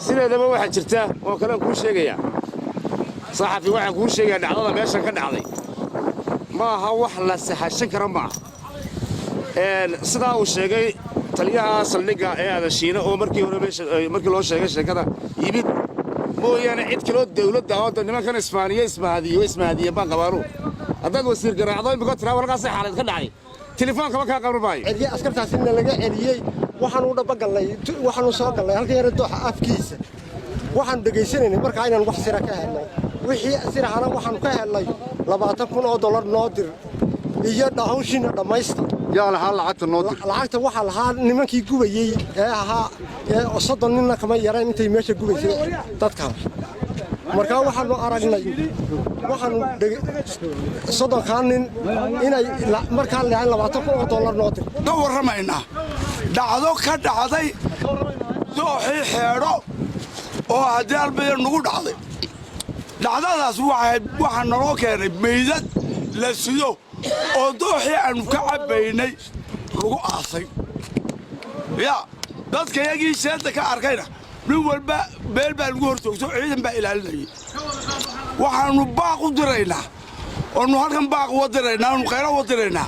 Sideedaba waxaa jirta oo kale aan kuu sheegayaa, saxafi, waxaan kuu sheegayaa dhacdada meeshan ka dhacday ma aha wax la sahashan kara ma aha. Sidaa uu sheegay taliyaha saldhigga ee Aadan Shiine oo markii hore meesha markii loo sheegay sheekada yimid mooyaane, cid kaloo dawladda oo nimankan Isbaaniya ismahadiyo ismahadiye baan qabaanu. Haddaad wasiir garaacdo imika tiraa warkaasay xaalad ka dhacday, telefoonkaba kaa qaban maayo. Celiye askartaasina laga celiyey. Waxaanu dhabagallay, waxaanu soo gallay halkan yara dooxa afkiisa. Waxaanu dhegaysanaynay markaa inaan wax sira ka helno. Wixii sirahana waxaanu ka helnay $20,000 noo dir iyo hawshiina dhammaysta. Yaa lahaa lacagta noo dir? Lacagta waxaa lahaa nimankii gubayey ee ahaa 30 ninna kama yareen intay meesha gubaysay dadka. Markaa waxaanu aragnay, waxaanu 30-kaa nin inay markaa leeyahay $20,000 noo dir. Ka warramaynaa dhacdo ka dhacday dooxii Xeedho oo haddii Albaya nagu dhacday. Dhacdadaas waxaa naloo keenay meydad la sido oo dooxii aannu ka cabbaynay lagu aasay. Ya dadka yagii seenta ka arkayna nin walba meel baa lagu hor joogto, ciidan baa ilaalinayay. Waxaannu baaq u diraynaa oonu halkan baaq uga diraynaa, oonu qaylo uga diraynaa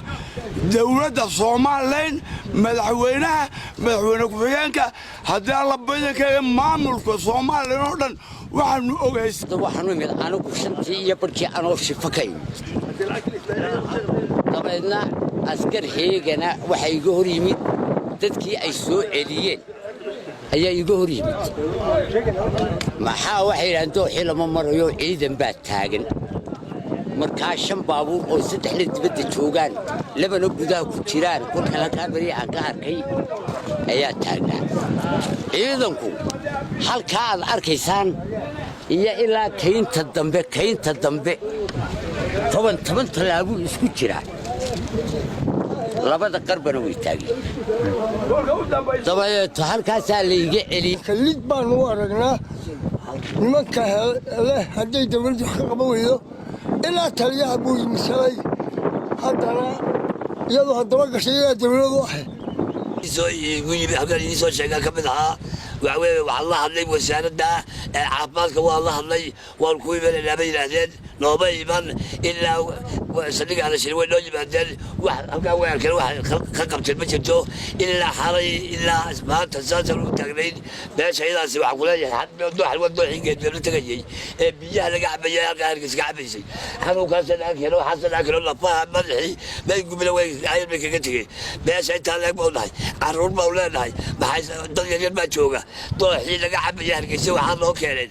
dawladda Somaliland, madaxweynaha, madaxweyne ku-xigeenka, haddii Alla badankeega, maamulka Somaliland oo dhan. Waxaanu ogays Waxaanu imid anigu 5:30 anoo shifo ka imid. Dabeedna askar heegana waxaa iga hor yimid dadkii ay soo celiyeen ayaa iga hor yimid. Maxaa waxay yidhahdeen, dooxii lama marayo, ciidan baa taagan. Markaa shan baabuur oo saddexna dibadda joogaan, labana gudaha ku jiraan, kolkan halkaa beri aan ka arkay ayaa taagnaa ciidanku. Halkaa aad arkaysaan iyo ilaa kaynta dambe, kaynta dambe toban toban tallaabuu isku jiraa. Labada qarbana way taageen. Dabadeeto halkaasaa layga celiyey. Lid baanu u aragnaa nimanka leh. Hadday dawladdu wax ka qaban weydo, ilaa taliyaha buu yimisalay, haddana iyadoo haddaba gashay iyadaa dawladu ah. Igu yimid halkan idiin soo sheegaa ka mid ahaa. Waxa weeye, waxaan la hadlay wasaaradda caafimaadka, waan la hadlay, waan ku imanaynaa bay yidhaahdeen. Nooma iman. Ilaa saldhigga Adashir way noo yimaadeen. Wax halkaa way arkeen, wax ka qabteen ma jirto ilaa xalay ilaa maanta. Saasaan u taagnayn meesha iyadaasi. Waxaan kuleeyahay dooxan waa dooxii Geedbeebla tegayey ee biyaha laga cabayay, halkaa Hargeysa ka cabaysay. Xanuunkaasa laga keeno, waxaasa laga keeno, lafaha madaxii bay gubina, way ayar bay kaga tegey. Meesha intaa leeg bau nahay, carruur bau leenahay, maxay dad yaryar baa jooga. Dooxii laga cabaya Hargeysa waxaa noo keeneen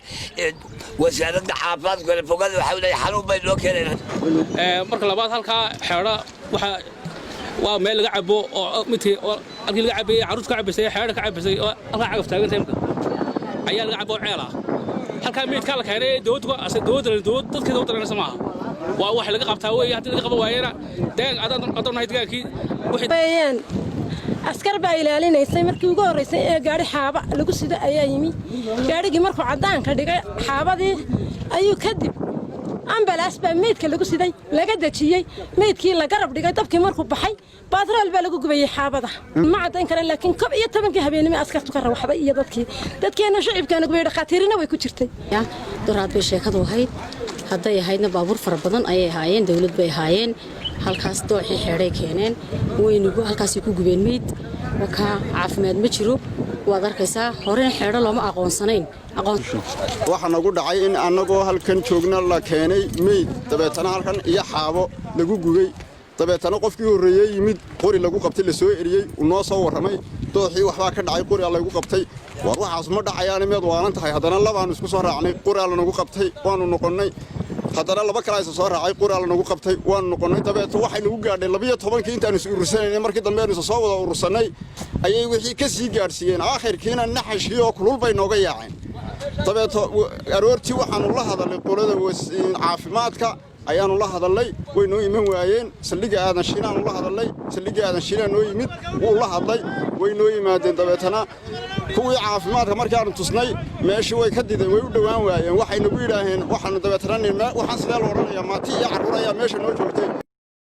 wasaaradda caafimaadka kale fogada. Waxaa leeyahay xanuun bay noo keeneen. Marka labaad, halkaa Xeedha waxa waa meel laga cabo oo midkii halkii laga cabayay, carruurtu ka cabaysay, Xeedha ka cabaysay, oo halkaa cagaf taagan tahay ayaa laga cabo, ceel ah. Halkaa meydkaa la keenay dowladdu dowladda dowlad dadkii dowladda dhalanaysa maaha, waa wax laga qabtaa weeye. Haddii laga qaban waayana deegaan haddaan nahay degaankii. Weeyaan askar baa ilaalinaysay. Markii ugu horraysay ee gaadhi xaaba lagu sido ayaa yimi. Gaadhigii markuu caddaanka dhigay xaabadii ayuu kadib ambalaas baa meydka lagu siday laga dejiyey. Meydkii la garab dhigay dabkii markuu baxay, baatrool baa lagu gubayey xaabada. Ma caddayn kara, laakiin 11-kii habeenimo askartu ka rawaxday iyo dadkii dadkeenna shicibkaana gubayay, dhakhaatiirina way ku jirtay. Doraad bay sheekadu ahayd. Hadday ahaydna baabuur fara badan ayay ahaayeen, dawlad bay ahaayeen. Halkaas dooxii Xeedhay keeneen, waynugu halkaasay ku gubeen meyd. Wakaa caafimaad ma jiro, waad arkaysaa. Horena Xeedho looma aqoonsanayn. Waxaa nagu dhacay in annagoo halkan joogna la keenay meyd, dabeetana halkan iyo xaabo lagu gubay. Dabeetana qofkii horreeyey yimid, qori lagu qabtay, la soo eriyey. Uu noo soo warramay, dooxii waxbaa ka dhacay, qori lagu qabtay. War waxaas ma dhacayaani, meed waalan tahay? Haddana labaannu isku soo raacnay, qori lanagu qabtay, waannu noqonnay. Haddana laba kalaa isa soo raacay, qori lanagu qabtay, waannu noqonnay. Dabeeto waxay nagu gaadhay 12-kii intaannu is urursanaynay. Markii dambe aynu isa soo wada urursannay ayay wixii ka sii gaadhsiiyeen. Aakhirkiina naxashkii oo kulul bay nooga yaaceen. Dabeeto aroortii waxaannu la hadalnay qolada caafimaadka ayaannu la hadalnay, way noo iman waayeen. Saldhigga Aadan Shiinaannu la hadalnay, saldhigga Aadan Shiinaa noo yimid, wuu la hadlay, way noo yimaadeen. Dabeetana kuwii caafimaadka markaannu tusnay meeshii way ka dideen, way u dhowaan waayeen. Waxay nagu yidhaaheen, waxaannu dabeetana waxaan sidee lo odhanayaa, maati iyo carruur ayaa meesha noo joogtay.